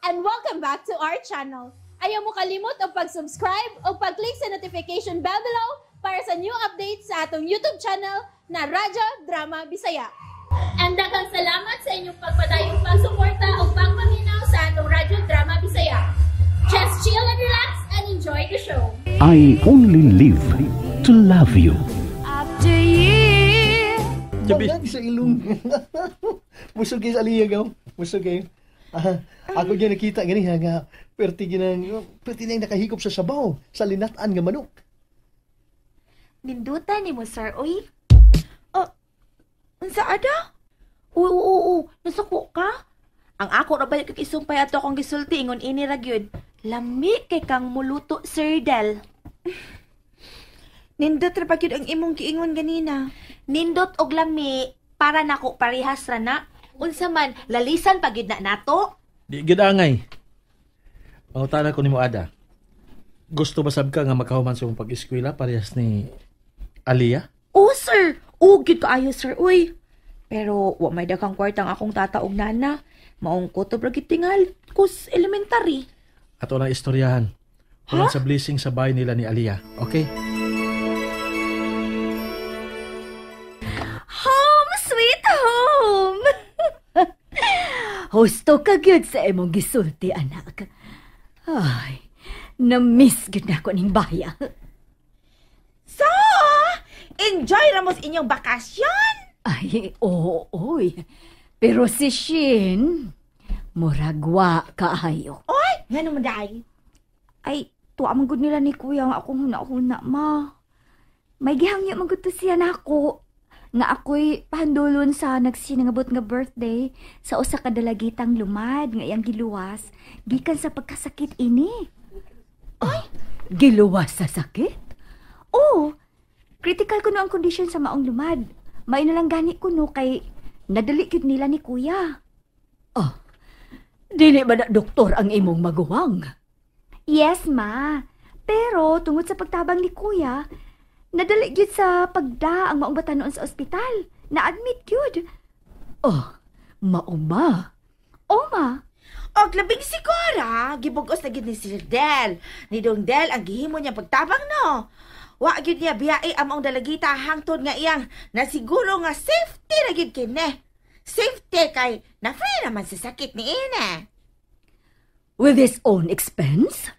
And welcome back to our channel. Ayaw mo kalimot og pag-subscribe o pag-click sa notification bell below para sa new updates sa atong YouTube channel na Radyo Drama Bisaya. And daghang salamat sa inyong pagpadayong pagsuporta o pagpaminaw sa atong Radyo Drama Bisaya. Just chill and relax and enjoy the show. I only live to love you. After years. Jabi. Bagay sa ilong. Busog kayo sa aliyagaw. Busog kayo. Ah, ako gyud nakita gani ha nga perti ginang perti nang nakahigop sa sabaw sa linat-an nga manok. Ninduta ni mo, sir, uy. Oh, unsa ada? Oo, oo, oo. Nasuko ka? Ang ako ra ba kay isumpay ato akong gisulti ingon ini ra gyud. Lami kay kang muluto, Sir Del. Nindot ra pa gyud ang imong giingon ganina. Nindot og lami para nako parehas ra na. Unsa man lalisan pa gyud na nato. Di gid angay. Pangutana ko nimo, Ada. Gusto ba sab ka nga makahuman sa imong pag-eskwela parehas ni Aliyah? Oh, sir. Oh, gyud kaayo, sir, uy. Pero wa may daghang kwarta ang akong tata og nana. Maong kutob ra gyud tingal kus elementary. Ato lang istoryahan. Human sa blessing sa bahay nila ni Aliyah. Okay? Home sweet home. Husto ka gyud sa imong gisulti, anak. Ay, na-miss gyud nako ning baya. So, enjoy ra mo sa inyong bakasyon. Ay, oo, oy. Pero si Shin, muragwa kaayo. Oy, ngano man day? Ay, tuwa man gud nila ni kuya nga akong huna-huna, ma. May gihangyo man gud to siya nako nga ako'y pahandulon sa nagsinangabot nga birthday sa usa ka dalagitang lumad nga iyang giluwas gikan sa pagkasakit ini. Ay, giluwas sa sakit? Oo, critical kuno ang kondisyon sa maong lumad. May na lang gani kuno kay nadali gyud nila ni kuya. Oh, dili ba na doktor ang imong maguwang? Yes, ma. Pero tungod sa pagtabang ni kuya, nadali gyud sa pagda ang maong batanon sa ospital. Na-admit gyud. Oh, mauma. O, ma. Og labing sigura, gibugos na gyud ni Sir Del. Ni Dong Del ang gihimo niya pagtabang no. Wa gyud niya biyae ang maong dalagita hangtod nga iyang nasiguro nga safety na gyud kini. Safety kay na free naman sa sakit ni ina. With his own expense?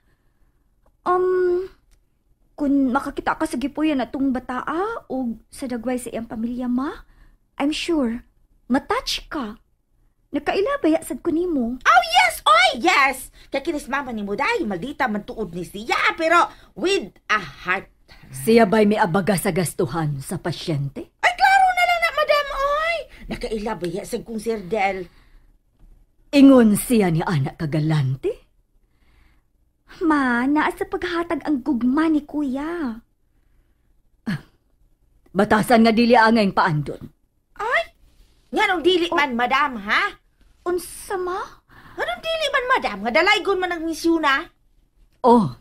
Kung makakita ka sa gipuyan atong bataa o sa dagway sa iyang pamilya, ma, I'm sure, matouch ka. Nakaila baya sad ko nimo. Oh yes, oy yes. Kay kinis mama ni mo dai, maldita man tuod ni siya pero with a heart. Siya ba'y may abaga sa gastuhan sa pasyente? Ay klaro na lang na madam oy. Nakaila baya sad kong Sir Del. Ingon siya ni anak kagalante? Ma, naa sa paghatag ang gugma ni kuya. Batasan nga dili angay paandon. Ay, nganong dili man madam ha? Unsa ma? Nganong dili man madam nga dalaygon man ang misyuna? Oh.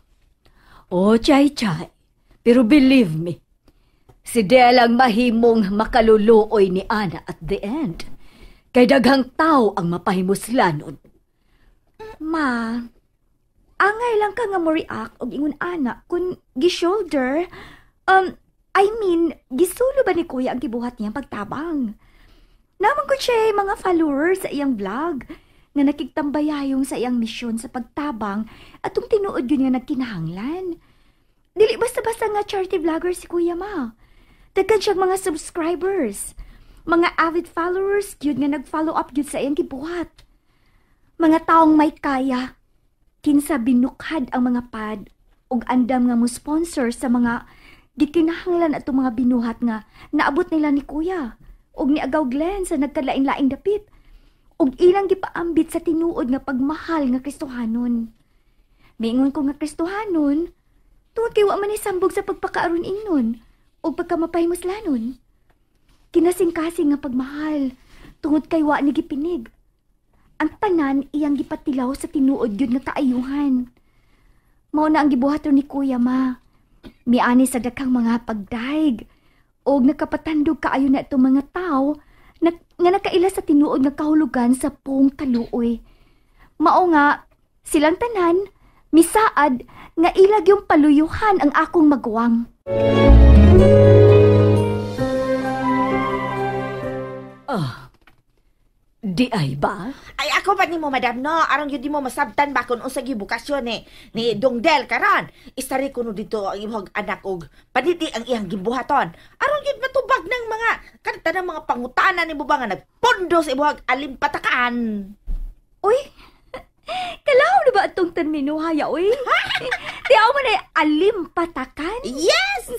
Oh, chay chay. Pero believe me, si Del ang mahimong makaluluoy ni Ana at the end. Kay daghang tao ang mapahimuslanon. Ma, angay lang ka nga mo react og ingon ana kun gi-shoulder, I mean, gisulo ba ni kuya ang gibuhat niyang pagtabang? Naman ko siya mga followers sa iyang vlog nga nakigtambayayong sa iyang misyon sa pagtabang atong tinuod yun nga nagkinahanglan. Dili basta-basta nga charity vlogger si kuya, ma. Daghan siyang mga subscribers, mga avid followers gyud nga nag-follow up gyud sa iyang gibuhat. Mga taong may kaya, kinsa binukhad ang mga pad ug andam nga mo sponsor sa mga gikinahanglan atong mga binuhat nga naabot nila ni kuya ug ni Agaw Glenn sa nagkalain-laing dapit ug ilang gipaambit sa tinuod nga pagmahal nga Kristohanon. Miingon ko nga Kristohanon tungod kay wa man ni sambog sa pagpakaaron ingnon ug pagkamapahimuslanon. Kinasingkasing nga pagmahal tungod kay wa ni gipinig. Ang tanan iyang gipatilaw sa tinuod gyud nga kaayuhan. Mao na ang gibuhat ni kuya, ma. Miani sa daghang mga pagdaig og nakapatandog kaayo na itong mga tao na, nga nakaila sa tinuod nga kahulugan sa pong kaluoy. Mao nga Silang tanan, misaad nga ilag yung paluyuhan ang akong maguwang. Di ay ba? Ay ako pa nimo madam no, aron gyud nimo masabtan ba kung unsa gyud bukasyon ni Dongdel karon. Istari kuno dito ang imong anak og paniti ang iyang gibuhaton. Aron gyud matubag ng mga kanta ng mga pangutana nimo ba nga nagpondo sa imong alimpatakan. Uy, kalaw na ba atong termino haya, uy? Tiyaw mo na alimpatakan? Yes!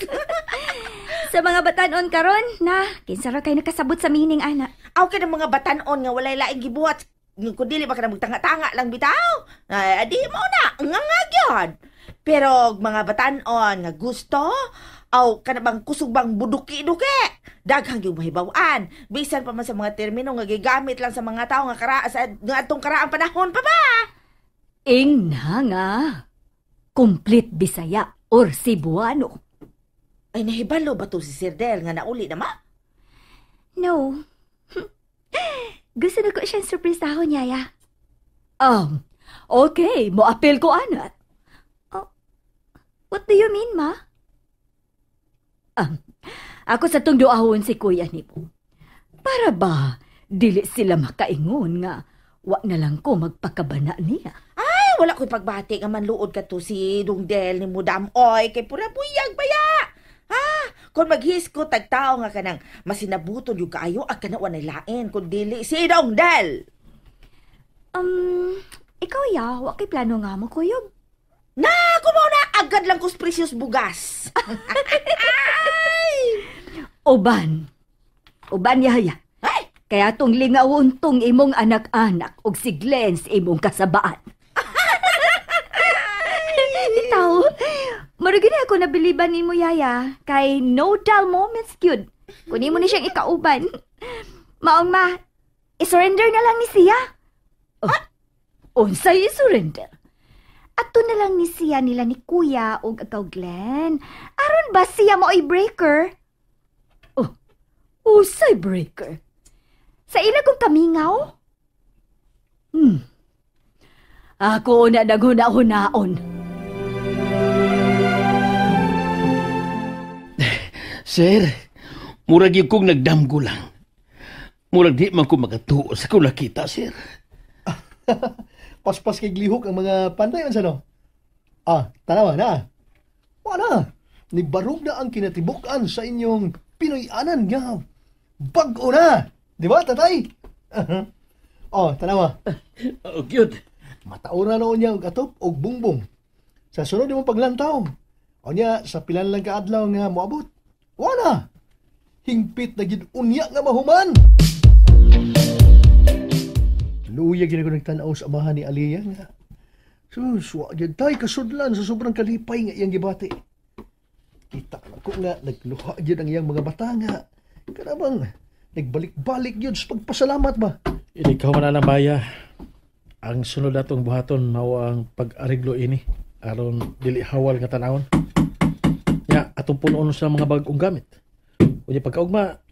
Sa mga batanon karon na, kinsa ra kay nakasabot sa meaning, ana. Aw kay ng mga batanon nga walay laing gibuhat, kun dili ba ka na magtanga-tanga lang bitaw? Ay, di mo na, nga nga gyud. Pero mga batanon nga gusto, aw kana bang kusog bang buduki-duki, daghang gyud mahibaw-an. Bisan pa man sa mga termino nga gigamit lang sa mga tawo nga sa nga atong karaang panahon pa ba? Ingna nga, complete Bisaya or Cebuano. Ay, nahibalo ba to si Sir Del nga nauli na ma? No. Gusto na ko siyang surprisahon, Yaya. Okay, moapil ko, anak. Oh, what do you mean, ma? Ako sa tong duahon si kuya nimo. Para ba dili sila makaingon nga wa na lang ko magpakabana niya? Ay, wala ko'y pagbati nga manluod ka to si Dongdel ni Mudam. Oy, kay pura buyag baya. Ha? Kung maghisko tagtao nga kanang masinabuton yung kaayo at kana wanay lain kung dili si Dongdel. Ikaw ya, wa kay plano nga mo kuyog. Na, kumaw na agad lang kus precious bugas. Uban. Uban yaya. Ay! Kaya tong lingawon tong imong anak-anak og si Glenn sa imong kasabaan. Itaw, marugin ako nabiliban nimo yaya kay no dull moments gyud. Kunin mo ni siyang ikauban. Maong ma, i-surrender na lang ni siya. Oh, unsay i-surrender? Ato na lang ni siya nila ni Kuya og ikaw Glenn. Aron ba siya maoy breaker? Oh, usay breaker? Sa ila kong kamingaw? Ako na naghuna-hunaon. Sir, murag yung kong nagdamgo lang. Murag di man ko makatuo sa kong nakita, sir. Paspas kay glihok ang mga panday unsa no? Ah, tanawa na. Wala. Nibarog na ang kinatibuk-an sa inyong Pinoy-anan nga. Bag-o na. Di ba, tatay? Oh, tanawa. Oh, cute. Mataura noon niya og atop og bungbong. Sa sunod imong paglantaw. O niya, sa pilan lang kaadlaw nga moabot. Wala. Hingpit na gid unya nga mahuman. Luya gid ako nagtan-aw sa amahan ni Aliyah nga. Sus, wa gyud tay kasudlan sa sobrang kalipay nga iyang gibati. Kita na ko nga nagluha gyud ang iyang mga bata nga. Kanabang nagbalik-balik gyud sa pagpasalamat ba. Ikaw man na baya. Ang sunod natong buhaton mao ang pag-ariglo ini aron dili hawal nga tan-awon. Nya atong punon sa mga bag-ong gamit. Unya pagkaugma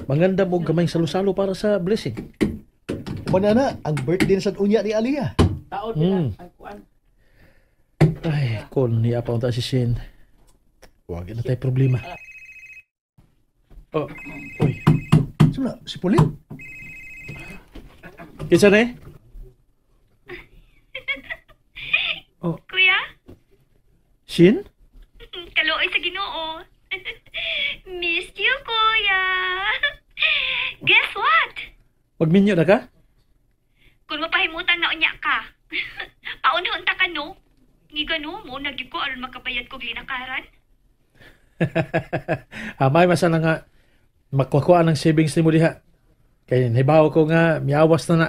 mangandam og gamayng salo-salo para sa blessing. Banana, ang birthday na sa unya ni Aliyah. Ay, kon niya pa unta si Shane. Wag na tayo problema. Oh, uy. Sino na? Si Pauline? Kinsa na eh? Oh. Kuya? Shin? Kaluoy sa Ginoo. Missed you, Kuya. Guess what? Magminyo na ka? Kung mapahimutang na unya ka. Paunhon ta ka, no? Ngigano mo, nagyug ko aron makabayad kog linakaran. Amay, masana nga makuha ng savings ni mo diha. Kaya nahibaw ko nga, miawas na na.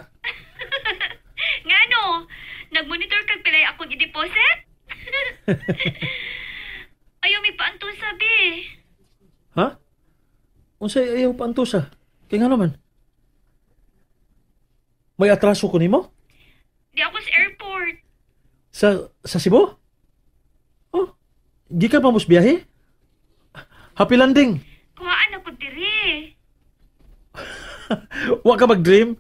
Nga no, nagmonitor kag pilay akong i-deposit? Ayaw may paantusa, be. Ha? Unsay ayaw paantusa? Kaya nga naman. May atraso ko nimo? Di ako sa airport. Sa Cebu? Oh, di ka pa mos biyahe? Happy landing. Kuhaan ako diri. Wa ka mag-dream?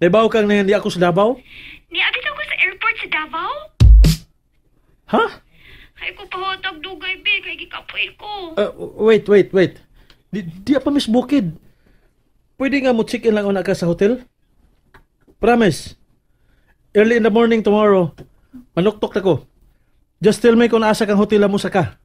Naibaw kang na hindi ako sa Davao? Niabit ako sa airport sa sa Davao? Ha? Ay ko pahatag dugay be kay gikapoy ko. Wait, wait, wait. Di pa miss bukid. Pwede nga mo check-in lang una ka sa hotel? Promise. Early in the morning tomorrow, manuktok na ko. Just tell me kung asa kang hotel mo sa ka.